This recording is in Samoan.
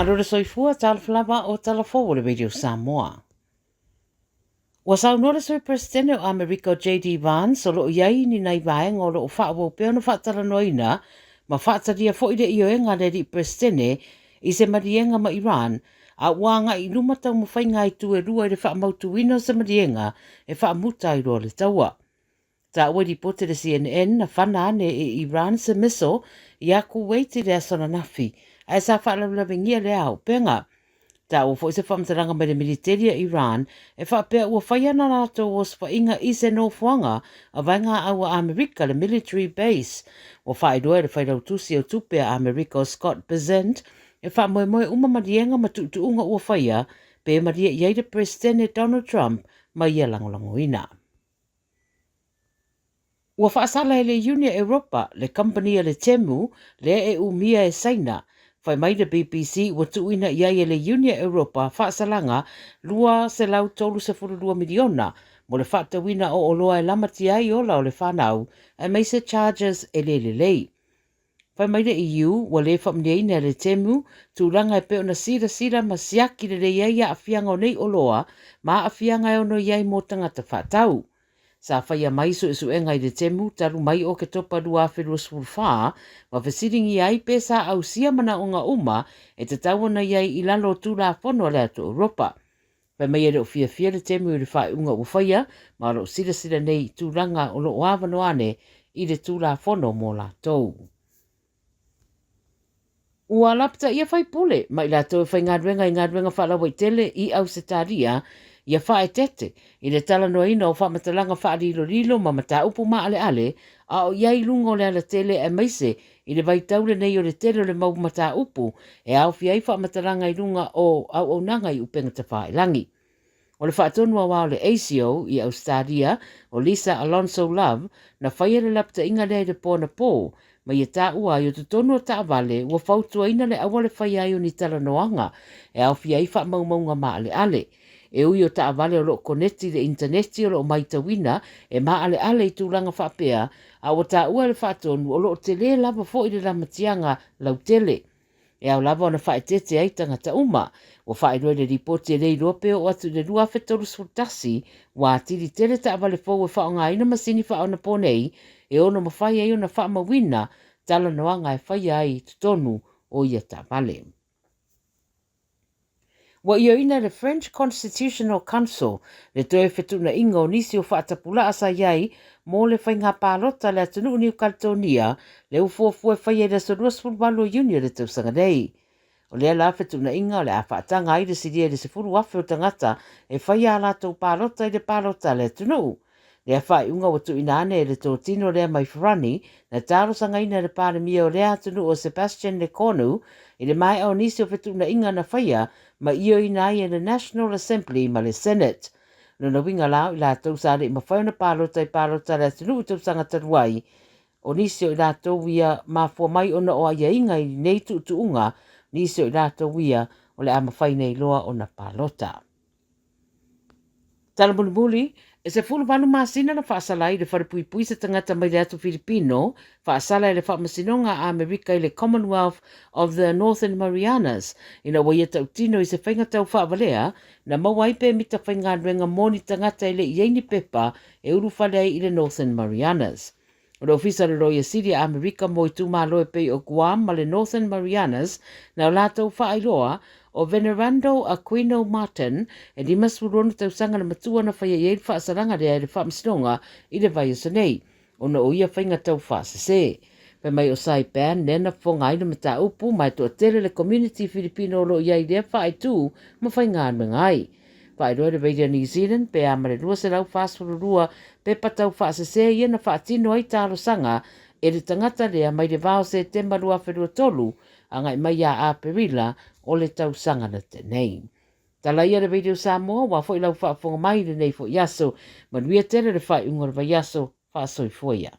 Malo le soifua, talofa lava o tala fou o le Radio Samoa. Ua saunoa le Sui Peresetene o Amerika o JD Vance o lo o i ai ni nai vaega o lo o faaauau pea ona faatalanoaina ma faatalia foi le ioega a le alii Peresetene i se maliega ma Iran a ua agai i luma taumafaiga a itu e lua i le faamautuina o se maliega e faamuta ai loa le taua. Taua i lipoti a le CNN na fana ane e Iran se missile iā Kuwait i le aso ananafi, ae sa faalavelavengia lea auupega. Taua foi se faamatalaga mai le militeli a Iran e faapea ua fai ana latou osofaiga i se nofoaga a vaegaaau a Amerika le military base. Ua faailoa e le Failautusi o Tupe a Amerika o Scott Bessent e faamoemoe uma maliega ma tuutuuga ua faia pe malie i ai le Peresetene Donald Trump ma ia lagolagoina. Ua faasala e le Iuni a Europa le kamupani a le Temu lea e umia e Saina. Fai mai le BBC ua tuuina i ai e le Iuni a Europa faasalaga $232 miliona mo le faatauina o oloa e lamatia ai ola o le fanau aemaise chargers e le lelei. Fai mai le EU ua le faamanuiaina e le Temu tulaga e pei ona silasila ma siaki lelei ai aafiaga o nei oloa ma aafiaga e ono i ai mo tagata faatau. Sa faia mai suesuega i le Temu talu mai Oketopa 2024 ma fesiligia ai pe sa ausia manaoga uma e tatau ona i ai i lalo o Tulafono a le atu Europa. Fai mai e le o fiafia le Temu i le faaiuga ua faia ma o lo o silasila nei i tulaga o lo o avanoa ane i le Tulafono mo latou. Ua lapataia faipule ma i latou e faigaluega i galuega faalauaitele i Ausetalia ia faaeteete i le talanoaina o faamatalaga faalilolilo ma mataupu maaleale a o i ai i luga o le alatele aemaise I le vaitau lenei o le tele o le mau mataupu e aofia ai faamatalaga i luga o auaunaga i upega tafailagi. O le faatonu aoao o le ASIO i Ausetalia, o Lisa Alonso Love, na faia le lapataiga lea i le po anapō, ma ia taua ai o totonu o taavale ua fautuaina le aua le faia ai o ni talanoaga e aofia ai faamaumauga maaleale. E ui o taavale o lo o koneti i le initaneti o lo o maitauina e maaleale i tulaga faapea, a ua taua e le faatonu o lo o telē lava foi le lamatiaga lautele. E ao lava ona faaeteete ai tagata uma. Ua faailoa i le lipoti e le iloa pe oo atu i le 2031, ua atili tele taavale fou e faaaogaina masini faaonaponei e ono mafai ai ona faamauina talanoaga e faia ai i totonu o ia taavale. Ua ioeina e le French Constitutional Council le toe fetuunaiga o nisi o faatapulaa sa i ai mo le faiga palota a le atunuu Niu Kaletonia lea ua fuafua e faia i le aso 28 o Iuni o le tausaga nei. O lea la fetuunaiga o le a faataga ai le silia i le 10,000 o tagata e faia a latou palota i le palota a le atunuu. Lea faaiuga ua tuuina ane e le totino lea mai Farani, na talosagaina e le Palemia o lea atunuu o Sebastien Lecornu i le maea o nisi o fetuunaiga na faia ma ioeina ai e le National Assembly ma le Senate. Lona uiga la o i latou sa le i mafai ona palota i palota a le atunuu i tausaga talu ai, o nisi o i latou ia mafua mai ona o aiaiga i nei tuutuuga, nisi o i latou ia o le a mafai nei loa ona palota. Tala mulimuli, e 18 masina na faasala ai i le falepuipui se tagata mai le atu Filipino, faasala e le Faamasinoga a Amerika i le Commonwealth of the Northern Marianas, ina ua ia tautino i se faiga tau faavalea na maua ai pemita faigaluega mo ni tagata e le i ai ni pepa e ulufale ai i le Northern Marianas. O le Ofisa o le Loia Sili a Amerika mo itumalo e pei o Guam ma le Northern Marianas, na o latou faailoa, o Venerando Aquino Martin, e 56 tausaga le matua na faia i ai le faasalaga lea e le Faamasinoga i le vaiaso nei, ona o ia faiga taufaasese. Fai mai o Saipan lea na fofoga ai le mataupu ma e toatele le community Filipino o lo o i ai i lea faaitu ma faigaluega ai. Faailoa e le Radio New Zealand pe a ma le 242 pepa tau faasese ia na faatino ai talosaga e le tagata lea mai le va o Setema 2023 agai mai ia Aperila o le tausaga na tea nei. Tala ia le Radio Samoa, ua foi lau faafofoga mai i lenei foi aso. Manuia tele le faaiuga o le vaiaso. Faasoifua ia.